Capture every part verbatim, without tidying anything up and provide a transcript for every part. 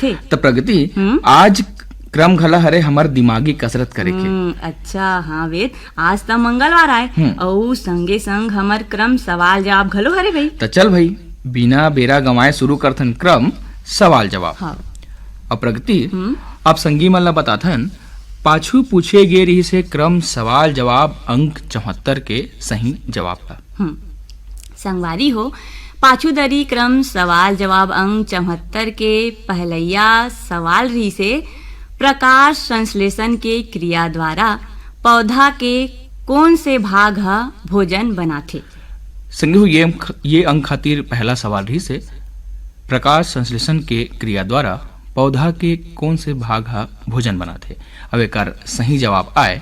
थे। त प्रगति, हम्म। आज क्रम घला हरे हमर दिमागी कसरत करे के। हम्म, अच्छा, हाँ वेद, आज त मंगलवार आय, हम्म। अउ संगे संग हमर क्रम सवाल जवाब घलो हरे भाई। त चल भाई, बिना बेरा गंवाए शुरू करथन क्रम सवाल जवाब। हाँ। अब प्रगति, हम्म। अब संगी मन ला बताथन, पाछू पूछे गे रिहिस हे क्रम सवाल जवाब अंक चौहत्तर के सही जवाब ला। हम्म। संगवारी हो, पाछू दरी क्रम सवाल जवाब अंक चौहत्तर के पहलैया सवाल रिहिस हे, प्रकाश संश्लेषण के क्रिया द्वारा पौधा के कोन से भाग ह भोजन बनाथे? संगी हो, ये अंक, ये अंक खातिर पहला सवाल रिहिस हे, प्रकाश संश्लेषण के क्रिया द्वारा पौधा के कोन से भाग ह भोजन बनाथे? अब एकर सही जवाब आय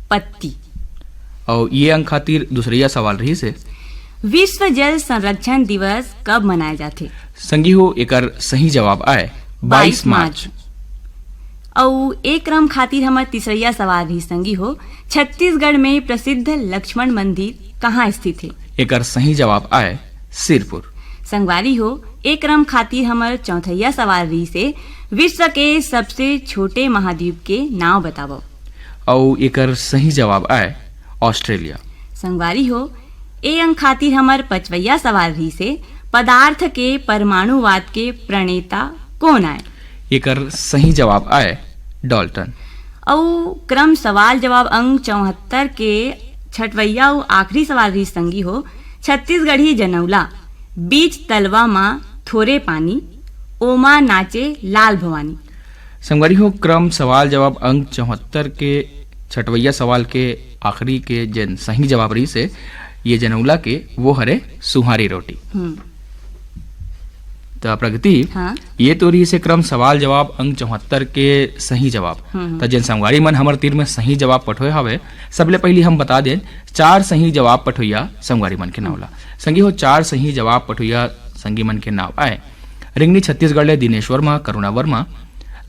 पत्ती। अउ ये अंक खातिर दूसरैया सवाल रिहिस हे, विश्व जल संरक्षण दिवस कब मनाए जाथे? संगी हो, एकर सही जवाब आय बाईस बाईस मार्च। मार्च। अउ ए क्रम खातिर हमर तीसरैया सवाल रिहिस संगी हो, छत्तीसगढ़ में प्रसिद्ध लक्ष्मण मंदिर कहाँ स्थित हे? एकर सही जवाब आय सिरपुर। संगवारी हो, ए क्रम खातिर हमर चौथैया सवाल रिहिस हे, विश्व के सबसे छोटे महाद्वीप के नाव बतावव। अउ एकर सही जवाब आय ऑस्ट्रेलिया। संगवारी हो, ए अंक खातिर हमर पचवैया सवाल रिहिस हे, पदार्थ के परमाणुवाद के प्रणेता कोन आय? एकर सही जवाब आय डाल्टन। अउ क्रम सवाल जवाब अंक चौहत्तर के छठवैया अउ आखिरी सवाल रिहिस संगी हो, छत्तीसगढ़ी जनौला, बीच तलवा मा थोरे पानी, ओमा नाचे लाल भवानी। संगवारी हो, क्रम सवाल जवाब अंक चौहत्तर के छठवैया सवाल के आखिरी के जेन सही जवाब रिहिस हे ये जनौला के, वो हरे सुहारी रोटी। हम्म। त प्रगति, हाँ। ये तो रिहिस हे क्रम सवाल जवाब अंक चौहत्तर के सही जवाब। हम्म, हम्म। त जेन संगवारी मन हमर तीर में सही जवाब पठोए हवे, सबले पहिली हम बता देन चार सही जवाब पठोइया संगवारी मन के नाव ला। संगी हो, चार सही जवाब पठोइया संगी मन के नाव आय, रिंगनी छत्तीसगढ़ ले दिनेश वर्मा, करुणा वर्मा,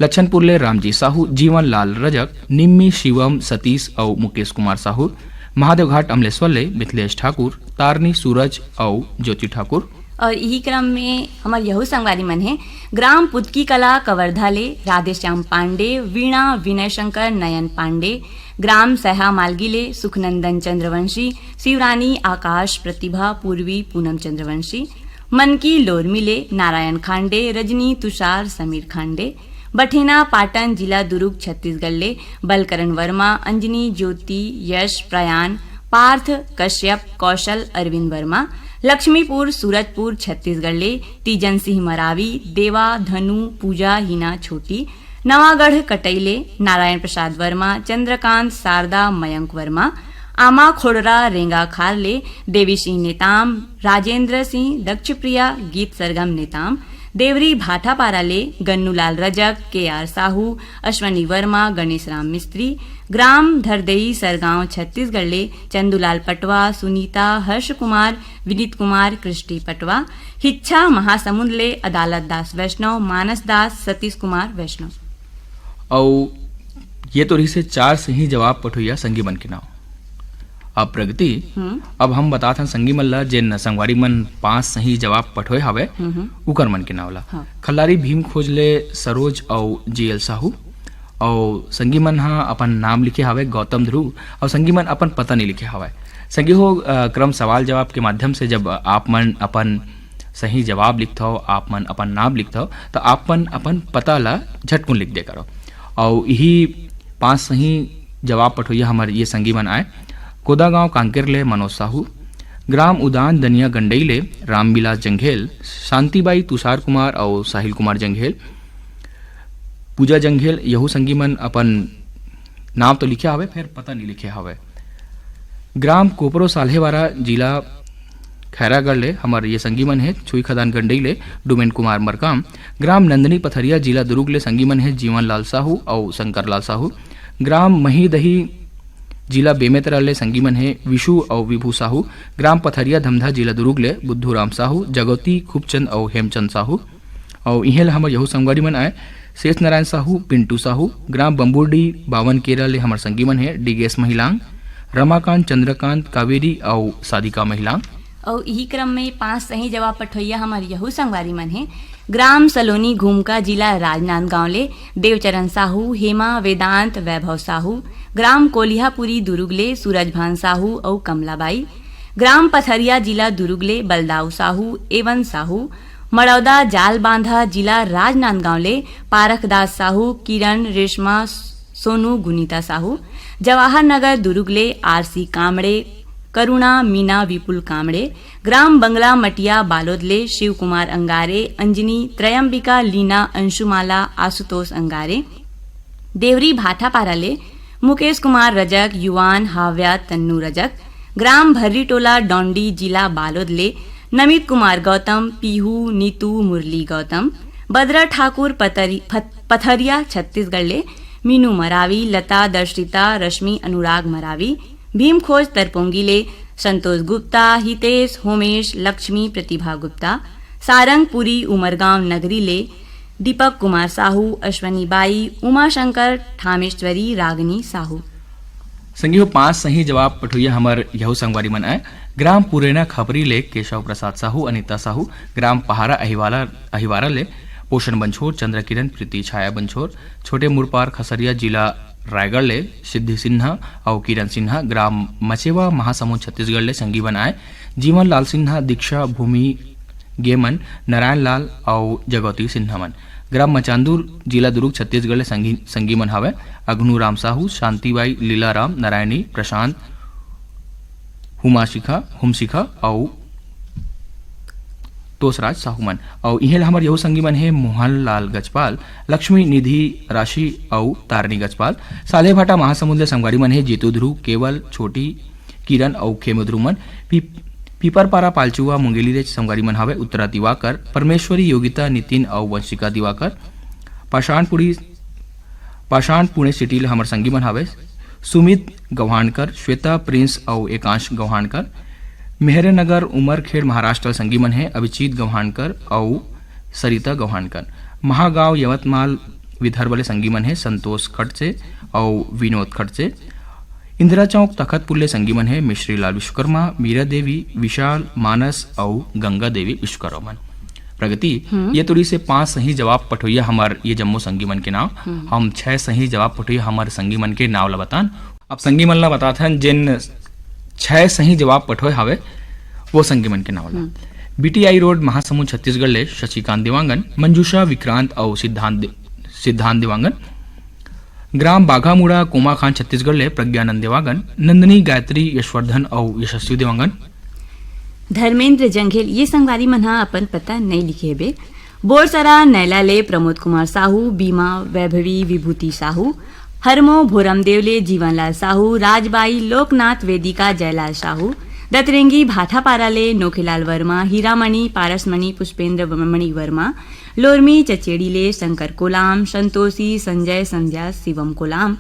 लच्छनपुर ले रामजी साहू, जीवन लाल रजक, निम्मी शिवम सतीश अउ मुकेश कुमार साहू, महादेवघाट अमलेश्वर ले मिथिलेश ठाकुर, तारनी सूरज अउ ज्योति ठाकुर। और इही क्रम में हमर यहू संगवारी मन हे, ग्राम पुतकी कला कवर्धा ले राधेश्याम पांडे, वीणा विनय शंकर नयन पांडे, ग्राम सहा मालगी ले सुखनंदन चंद्रवंशी, शिवरानी आकाश प्रतिभा पूर्वी पूनम चंद्रवंशी, मनकी लोरमी ले नारायण खांडे, रजनी तुषार समीर खांडे, बठेना पाटन जिला दुरुग छत्तीसगढ़ ले बलकरण वर्मा, अंजनी ज्योति, यश प्रयान, पार्थ कश्यप, कौशल अरविंद वर्मा, लक्ष्मीपुर सूरजपुर छत्तीसगढ़ ले तीजन सिंह मरावी, देवा धनु पूजा हिना छोटी, नवागढ़ कटई ले नारायण प्रसाद वर्मा, चंद्रकांत शारदा मयंक वर्मा, आमा खोड़रा रेंगा खार ले देवी सिंह नेताम, राजेंद्र सिंह दक्षप्रिया गीत सरगम नेताम, देवरी भाटापारा ले गन्नूलाल रजक, के आर साहू, अश्वनी वर्मा, गणेश राम मिस्त्री, ग्राम धरदेई सरगांव छत्तीसगढ़ ले चंदूलाल पटवा, सुनीता, हर्ष कुमार, विनीत कुमार, कृष्टि पटवा, हिच्छा महासमुंद ले अदालत दास वैष्णव, मानस दास, सतीश कुमार वैष्णव। अउ ये तो रिहिस हे चार सही जवाब पठोइया संगी मन के नाव। अब प्रगति, हम्म। अब हम बतात हन संगी मन ला, जेन संगवारी मन पांच सही जवाब पठोए हवे, हम्म, हम्म। उकर मन के नाव ला। हाँ। खल्लारी भीम खोज ले सरोज अउ जीएल साहू, अउ संगी मन ह अपन नाम लिखे हवे गौतम ध्रुव, अउ संगी मन अपन पता नहीं लिखे हवे। संगी हो, अ, क्रम सवाल जवाब के माध्यम से जब आप मन अपन सही जवाब लिखथव, आप मन अपन नाम लिखथव, त आप मन अपन पता ला झटकुन लिख दे करव। अउ इही पांच सही जवाब पठोइया हमर ये संगी मन आय। कोदागांव कांकेर ले मनोज साहू, ग्राम उदान दनिया गंडई ले रामविलास जंघेल, शांतिबाई तुषार कुमार अउ साहिल कुमार जंघेल, पूजा जंघेल, यहू संगी मन अपन नाम तो लिखे हवे, फेर पता नहीं लिखे हवे। ग्राम कोपरो साल्हेवारा, जिला खैरागढ़ ले हमर ये संगी मन हे, छुई खदान गंडई ले डोमेन कुमार मरकाम, ग्राम नंदनी पथरिया, जिला दुरुग ले संगी मन हे जीवन लाल साहू अउ शंकर लाल साहू, ग्राम महीदही, जिला बेमेतरा ले संगी मन हे विशु अउ विभू साहू, ग्राम पथरिया धमधा, जिला दुरुग ले बुद्धू राम साहू, जगौती खूबचंद अउ हेमचंद साहू। अउ इहें ले हमर यहू संगवारी मन आय, शेष नारायण साहू, पिंटू साहू, ग्राम बम्बुरडी बावन केरा ले हमर संगी मन हे डीगेश महिलांग, रमाकांत, चंद्रकांत, कावेरी अउ साधिका महिलांग। अउ इही क्रम में पांच सही जवाब पठोइया हमर यहू संगवारी मन हे। ग्राम सलोनी घुमका, जिला राजनांदगांव ले देवचरण साहू, हेमा, वेदांत, वैभव साहू। ग्राम कोलिहापुरी दुरुग ले सूरजभान साहू अउ कमलाबाई। ग्राम पथरिया, जिला दुरुग ले बलदाऊ साहू, एवन साहू। मड़ौदा जालबांधा, जिला राजनांदगांव ले पारखदास साहू, किरण, रेशमा, सोनू, गुनीता साहू। जवाहर नगर दुरुग ले आरसी कामड़े, करुणा, मीना, विपुल कामड़े। ग्राम बंगला मटिया बालोद ले शिव कुमार अंगारे, अंजनी, त्रयंबिका, लीना, अंशुमाला, आशुतोष अंगारे। देवरी भाटापारा ले मुकेश कुमार रजक, युवान, हाव्या, तन्नू रजक। ग्राम भर्रीटोला डौंडी, जिला बालोद ले नमित कुमार गौतम, पीहू, नीतू, मुरली गौतम। बदरा ठाकुर पतरी-, पत-, पथरिया, छत्तीसगढ़ ले मीनू मरावी, लता, दर्शिता, रश्मि, अनुराग मरावी। भीमखोज तरपोंगी ले संतोष गुप्ता, हितेश, होमेश, लक्ष्मी, प्रतिभा गुप्ता। सारंगपुरी उमरगांव नगरी ले दीपक कुमार साहू, अश्वनी बाई, उमाशंकर ठामेश्वरी, रागनी साहू। संगी हो, पांच सही जवाब पठोइया हमर यहू संगवारी मन आय। ग्राम पुरेना खपरी ले केशव प्रसाद साहू, अनिता साहू। ग्राम पहारा अहिवाला, अहिवारा ले पोषण बंछोर, चंद्र किरण, प्रीति छाया बंछोर। छोटे मुरपार खसरिया, जिला रायगढ़ ले सिद्धि सिन्हा अउ किरण सिन्हा। ग्राम मचेवा, महासमुंद, छत्तीसगढ़ ले संगी मन आय। जीवन लाल सिन्हा, दीक्षा, भूमि गेमन, नारायण लाल अउ जगौती सिन्हा मन। ग्राम मचांदुर, जिला दुर्ग, छत्तीसगढ़ ले संगी, संगी मन हावय। अघनू राम साहू, शांतिबाई, लीला राम, नारायणी, प्रशांत, हुमाशिखा, हुमशिखा अउ तोसराज साहू मन। अउ इहें ल हमर यहू संगी मन हे मोहन लाल गजपाल, लक्ष्मी निधि राशि अउ तारणी गजपाल। सालेभाटा महासमुंद ले संगवारी मन हे जीतू ध्रुव, केवल, छोटी, किरण अउ खेमू ध्रुव मन। पी-, पीपरपारा पालचुआ मुंगेली ले संगवारी मन हावय उत्तरा दिवाकर, परमेश्वरी, योगिता, नितिन अउ वंशिका दिवाकर। पाषाणपुरी, पाषाण पुणे सिटी ले हमर संगी मन हावय सुमित गौहानकर, श्वेता, प्रिंस अउ एकांश गौहानकर। मेहरेनगर उमरखेड़ महाराष्ट्र ले संगी मन हे अभिजीत गौहानकर अउ सरिता गौहानकर। महागांव यवतमाल विदर्भ ले संगी मन हे संतोष खड़से अउ विनोद खड़से। इंदिरा चौक तखतपुर ले संगी मन हे मिश्री लाल विश्वकर्मा, मीरा देवी, विशाल, मानस अउ गंगा देवी विश्वकर्मा मन। प्रगति, हम्म। ये तोरी से पांच सही जवाब पठोइया हमर ये जम्मो संगी मन के नाव। हम्म। हम छह सही जवाब पठोइया हमर संगी मन के नाव ला बतान। अब संगी मन ला बताथन, जेन छह सही जवाब पठोय हावे, वो संगी मन के नाव ला। हम्म। बीटीआई रोड, महासमुंद, छत्तीसगढ़ ले शशिकांत देवांगन, मंजूषा, विक्रांत अउ सिद्धांत दे-, सिद्धांत देवांगन। ग्राम बाघामुड़ा, कोमाखान, छत्तीसगढ़ ले प्रज्ञानंद देवांगन, नंदिनी, गायत्री, यशवर्धन अउ यशस्वी देवांगन। धर्मेंद्र जंघेल, ये संगवारी मन ह अपन पता नइ लिखे हेबे। बोरसरा नैला ले प्रमोद कुमार साहू, बीमा, वैभवी, विभूति साहू। हरमो भोरमदेव ले जीवनलाल साहू, राजबाई, लोकनाथ, वेदिका, जयलाल साहू। दतरेंगी भाठापारा ले नोखेलाल वर्मा, हीरामणि, पारसमणि, पुष्पेंद्र मणि वर्मा। लोरमी चचेड़ी ले शंकर कोलाम, संतोषी, संजय, संध्या, शिवम कोलाम।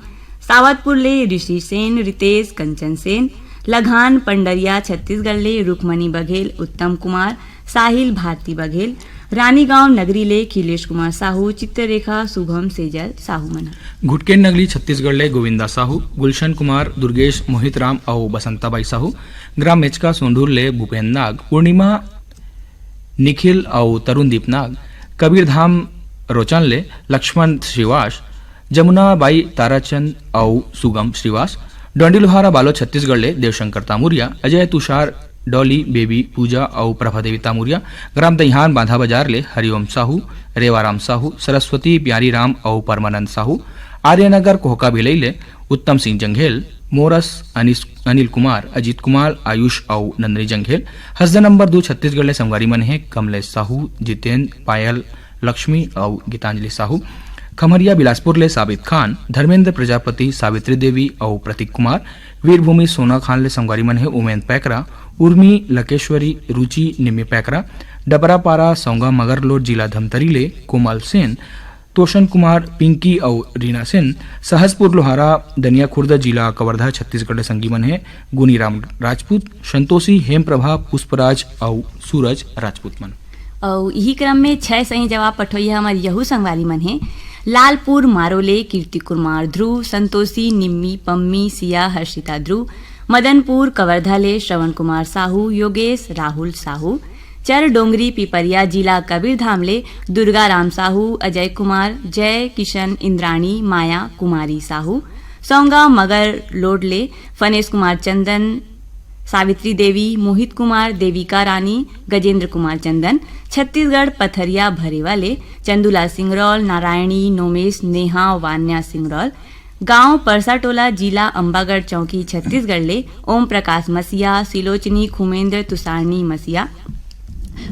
सावतपुर ले ऋषि सेन, रितेश, कंचन सेन। लघान पंडरिया, छत्तीसगढ़ ले रुक्मणी बघेल, उत्तम कुमार, साहिल, भारती बघेल। रानीगांव नगरी ले खिलेश कुमार साहू, चित्ररेखा, शुभम, सेजल साहू मन ह। घुटकेन नगरी, छत्तीसगढ़ ले गोविंदा साहू, गुलशन कुमार, दुर्गेश, मोहित राम अउ बसंताबाई साहू। ग्राम मेचका सोंढूर ले भूपेंद्र नाग, पूर्णिमा, निखिल अउ तरुणदीप नाग। कबीरधाम रोचन ले लक्ष्मण श्रीवास, जमुना बाई ताराचंद अउ सुगम श्रीवास। डोंडी लोहारा बालोद, छत्तीसगढ़ ले देवशंकर तामुरिया, अजय, तुषार, डॉली, बेबी, पूजा अउ प्रभा देवी तामुरिया। ग्राम दइहान बांधा बाजार ले हरिओम साहू, रेवाराम साहू, सरस्वती, प्यारी राम अउ परमानंद साहू। आर्यनगर कोहका भिलई ले उत्तम सिंह जंघेल, मोरस, अनिस-, अनिल कुमार, अजीत कुमार, आयुष अउ नंदनी जंघेल। हसदा नंबर दू, छत्तीसगढ़ ले संगवारी मन हे कमलेश साहू, जितेंद्र, पायल, लक्ष्मी अउ गीतांजलि साहू। खमरिया बिलासपुर ले साबित खान, धर्मेंद्र प्रजापति, सावित्री देवी अउ प्रतीक कुमार। वीरभूमि सोना खान ले संगवारी मन हे उमेंद पैकरा, उर्मी, लकेश्वरी, रुचि, निम्मी पैकरा। डबरापारा सौंगा मगरलोड, जिला धमतरी ले कोमल सेन, तोषण कुमार, पिंकी अउ रीना सेन। सहसपुर लोहारा, दनिया खुर्द, जिला कवर्धा, छत्तीसगढ़ ले संगी मन हे गुनीराम राजपूत, संतोषी, हेमप्रभा, पुष्पराज अउ सूरज राजपूत मन। अउ इही क्रम में छह सही जवाब पठोइया हमर यहू संगवारी मन हे। लालपुर मारो ले कीर्ति कुमार ध्रुव, संतोषी, निम्मी, पम्मी, सिया, हर्षिता ध्रुव। मदनपुर कवर्धा ले श्रवण कुमार साहू, योगेश, राहुल साहू। चर डोंगरी पिपरिया, जिला कबीरधाम ले दुर्गा राम साहू, अजय कुमार, जय किशन, इंद्राणी, माया कुमारी साहू। सौंगा मगर लोड ले फनेश कुमार चंदन, सावित्री देवी, मोहित कुमार, देविका रानी, गजेंद्र कुमार चंदन। छत्तीसगढ़ पथरिया भरेवा ले चंदूलाल सिंगरौल, नारायणी, नोमेश, नेहा, वान्या सिंगरौल। गांव परसाटोला, जिला अंबागढ़ चौकी, छत्तीसगढ़ ले ओम प्रकाश मसीहा, सिलोचनी, खुमेंद्र, तुषारनी मसीहा।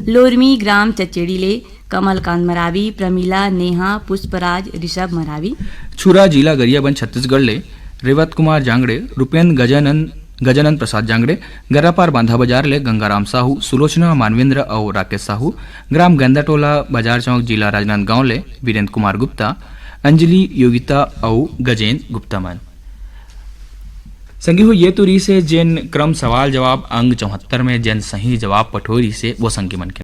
लोरमी, ग्राम चचेड़ी ले कमलकांत मरावी, प्रमिला, नेहा, पुष्पराज, ऋषभ मरावी। छुरा, जिला गरियाबंद, छत्तीसगढ़ ले रेवत कुमार जांगड़े, रूपेंद्र, गजानंद, गजानंद प्रसाद जांगड़े। गरापार बांधा बाजार ले गंगाराम साहू, सुलोचना, मानवेंद्र अउ राकेश साहू। ग्राम गंदाटोला, बाजार चौक, जिला राजनांदगांव ले वीरेंद्र कुमार गुप्ता, अंजलि, योगिता अउ गजेंद्र गुप्ता मन। संगी हो, ये तो रहिसे जेन क्रम सवाल जवाब अंक चौहत्तर में जेन सही जवाब पठोय रहिसे वो संगी मन के।